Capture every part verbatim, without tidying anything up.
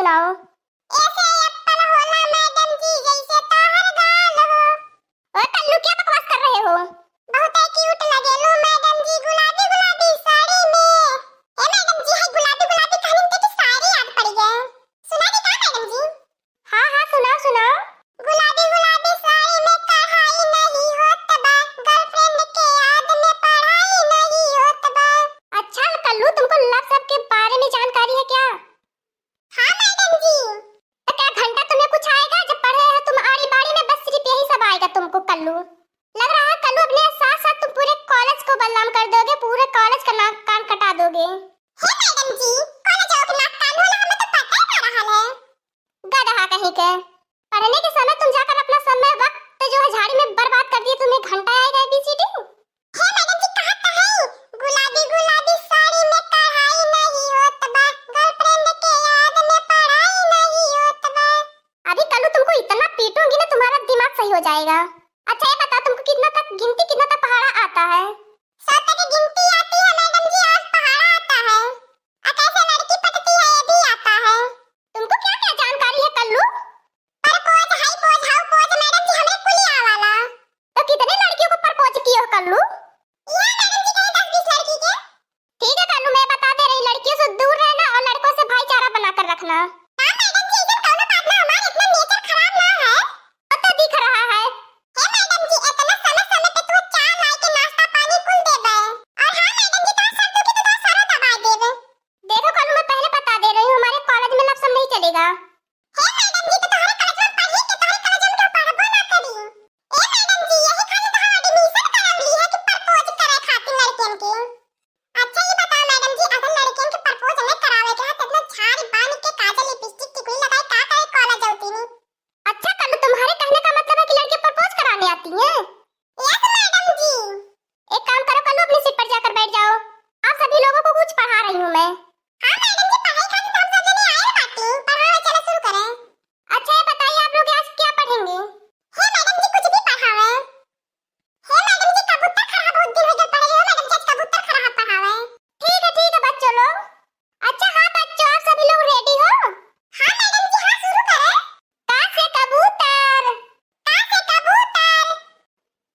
सुनाओ। ऐसे एप्पल होला मैडम जी, जैसे तोहर गाल हो। ओए कल्लू, क्या बकवास कर रहे हो? बहुत ही क्यूट लगेलू मैडम जी, गुलाबी गुलाबी साड़ी में। ए मैडम जी, है गुलाबी गुलाबी कहनी के कि साड़ी याद पड़ गए। सुना दी का मैडम जी? हाँ हाँ, सुनाओ सुनाओ। गुलाबी गुलाबी साड़ी में कढ़ाई नहीं होत बा, गर्लफ्रेंड के याद में पढ़ाई नहीं होत बा। अच्छा कल्लू, तुमको लव सब के बारे में जानकारी है क्या? हाँ मैडम जी। तो क्या घंटा तुम्हें कुछ आएगा? जब पढ़ रहे हो तुम आड़ी बाड़ी में, बस सिर्फ यही सब आएगा तुमको कल्लू। लग रहा है कल्लू, अपने साथ साथ तुम पूरे कॉलेज को बदनाम कर दोगे, पूरे कॉलेज का नाक कान कटा दोगे। हे मैडम जी, कॉलेज और नाक कान होला, हमें तो पता ही ना रहा है। गदहा कहीं के। पढ़ने के समय तुम जाकर अपना समय वक्त जो है झाड़ी में बर्बाद कर दिए, तुम्हें घंटा आएगा एबीसीडी। हे मैडम जी, कहा तो है, गुलाबी गुलाबी साड़ी में कढ़ाई नहीं होत बा, गर्लफ्रेंड के याद में पढ़ाई नहीं होत बा। अभी कल्लू तुमको इतना पीटूंगी ना, तुम्हारा दिमाग सही हो जाएगा। अच्छा ये बताओ, तुमको कितना तक गिनती, कितना तक पहाड़ा आता है? सौ तक की गिनती आती है मैडम जी, और पहाड़ा आता है। और कैसे लड़की पटती है, ये भी आता है। तुमको क्या क्या जानकारी है Kallu? Purpose, high pose, how pose, madam ji, हमरे कुलिया वाला। तो कितने लड़कियों को प्रपोज किए हो कल्लू? ये मैडम जी, कहीं दस बीस लड़की के। ठीक है कल्लू, मैं बता दे रही, लड़कियों से दूर रहना और लड़कों से भाईचारा बनाकर रखना। हाँ मैडम जी, ऐसा कौनो बात ना, हमारा इतना नेचर खराब ना है। वो तो दिख रहा है। हे मैडम जी, इतना समय समय पे तू चाय लाई के नाश्ता पानी कुल देबे। और हाँ मैडम जी, तोहर सर दुखी तो तोहर सरो दबा देबे। देखो कल्लू, मैं पहले बता दे रही हूँ, हमारे कॉलेज में लव सब नहीं चलेगा। हे मैडम जी, तो तोहरे कॉलेज में पढ़ी के तोहरे कॉलेज में केहू पढ़बो ना करी। ए मैडम जी, यही खातिर तो हम एडमिशन करवली है कि प्रपोज करे खातिर लड़कियन के। अच्छा ये बताओ मैडम जी, अगर लड़कियन के प्रपोज नहीं करावे के है तो इतना झाड़ी बांध के काजल लिपस्टिक टिकुली लगाए का करे कॉलेज जाती नहीं? अच्छा कल्लू, तुम्हारे कहने का मतलब है कि लड़कियां प्रपोज कराने आती हैं? यस मैडम जी। एक काम करो कल्लू, अपनी सीट पर जाकर बैठ जाओ, आप सभी लोगों को कुछ पढ़ा रही हूँ मैं। हाँ मैडम जी, पढ़ाई खातिर तो हम सब जने आए बाटी, पढ़ाओ, चलो शुरू करें। अच्छा ये बताइए, आप लोग आज क्या पढ़ेंगे? हे मैडम जी, कुछ भी पढ़ावे। हे मैडम जी, कबूतर खड़ा बहुत दिन हो गए पढ़े हो, मैडम जी आज कबूतर खड़ा पढ़ावे। ठीक है ठीक है बच्चों लोग। अच्छा हाँ बच्चों, आप सभी लोग रेडी हो? हाँ मैडम जी, हाँ शुरू करें। का से कबूतर। का से कबूतर।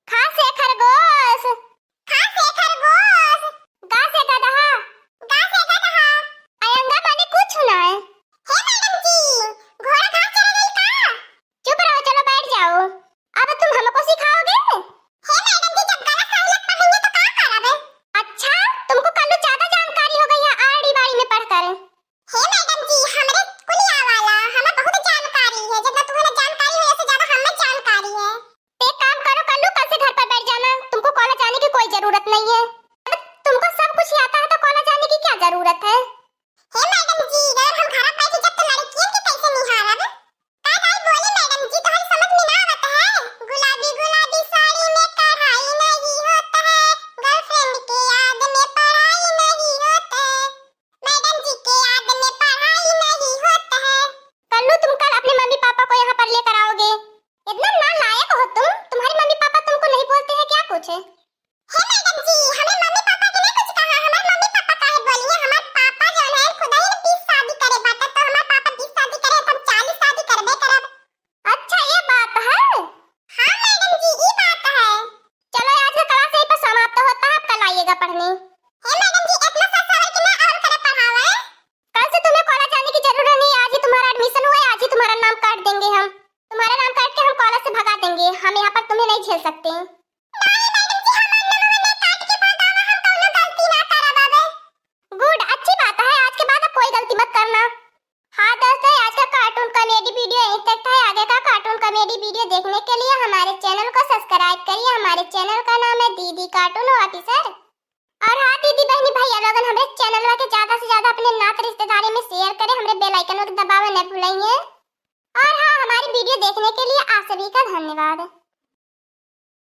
ख से खरगोश। ख से खरगोश। ग से गदहा। ग से गदहा। अयंगा माने कुछ ना है। हे मैडम जी, घोड़ा घास चरे गई का? चुप रहो, चलो बैठ जाओ। अब तुम हमको सिखाओगे? हे मैडम जी, जब गलत सही लग पढ़ेंगे तो का करब? अच्छा, तुमको कल्लू ज्यादा जानकारी हो गई है आड़ी बाड़ी में पढ़कर। हे मैडम जी, हमरे कुलिया वाला, हमें बहुत जानकारी है, जितना तुम्हें जानकारी है, इससे ज्यादा हमें जानकारी है। एक काम करो कल्लू, कल से घर पर बैठ जाना, तुमको कॉलेज जाने की कोई जरूरत नहीं है। अब तुमको सब कुछ ही आता है तो कॉलेज जाने की क्या जरूरत है? हे मैडम जी, अगर हम घर बैठ जब तो लड़कियन के कैसे निहारब? का भाई बोली मैडम जी, तोहरी समझ में ना आवत है? गुलाबी गुलाबी साड़ी में कढ़ाई नहीं होता है, गर्लफ्रेंड के याद में पढ़ाई नहीं होता है। मैडम जी के याद में पढ़ाई नहीं होता है। कल्लू, तुम कल अपने मम्मी पापा को यहाँ पर लेकर आओगे। इतना नालायक हो तुम, तुम्हारे मम्मी पापा तुमको नहीं बोलते हैं क्या कुछ? हे मैडम जी, हमें मम्मी पापा के नहीं कुछ कहा, हमारे मम्मी पापा काहे बोली है? हमारे पापा जो है खुद ही बीस शादी करे बाटे, तो हमारे पापा बीस शादी करे, हम चालीस शादी करबे करब। अच्छा, ये बात है। हाँ मैडम जी, ये बात है। चलो, आज का क्लास यहीं पर समाप्त होता है, आप कल आइएगा पढ़ने। हे मैडम जी, इतना सच सवाल के ना और करे पढ़ावे। कल से तुम्हें कॉलेज जाने की जरूरत नहीं, आज ही तुम्हारा एडमिशन हुआ है, आज ही तुम्हारा नाम काट देंगे हम। तुम्हारा नाम काट के हम कॉलेज से भगा देंगे, हम यहाँ पर तुम्हें नहीं झेल सकते। नहीं मैडम जी, हमार नमवा नहीं काट के भगावा, हम कौनो गलती ना करब अब। गुड, अच्छी बात है, आज के बाद अब कोई गलती मत करना। हाँ दोस्तों, आज का कार्टून कॉमेडी वीडियो यहीं तक था। आगे का कार्टून कॉमेडी वीडियो देखने के लिए हमारे चैनल को सब्सक्राइब करिए। हमारे चैनल का नाम है दीदी कार्टून ऑफिसर। और हाँ दीदी बहनी भैया लोगन, हमरे चैनलवा के ज्यादा से ज्यादा अपने नात रिश्तेदारी में शेयर करें, हमरे बेल आइकन को दबावे न भूलेंगे। और हाँ, हमारी वीडियो देखने के लिए आप सभी का धन्यवाद।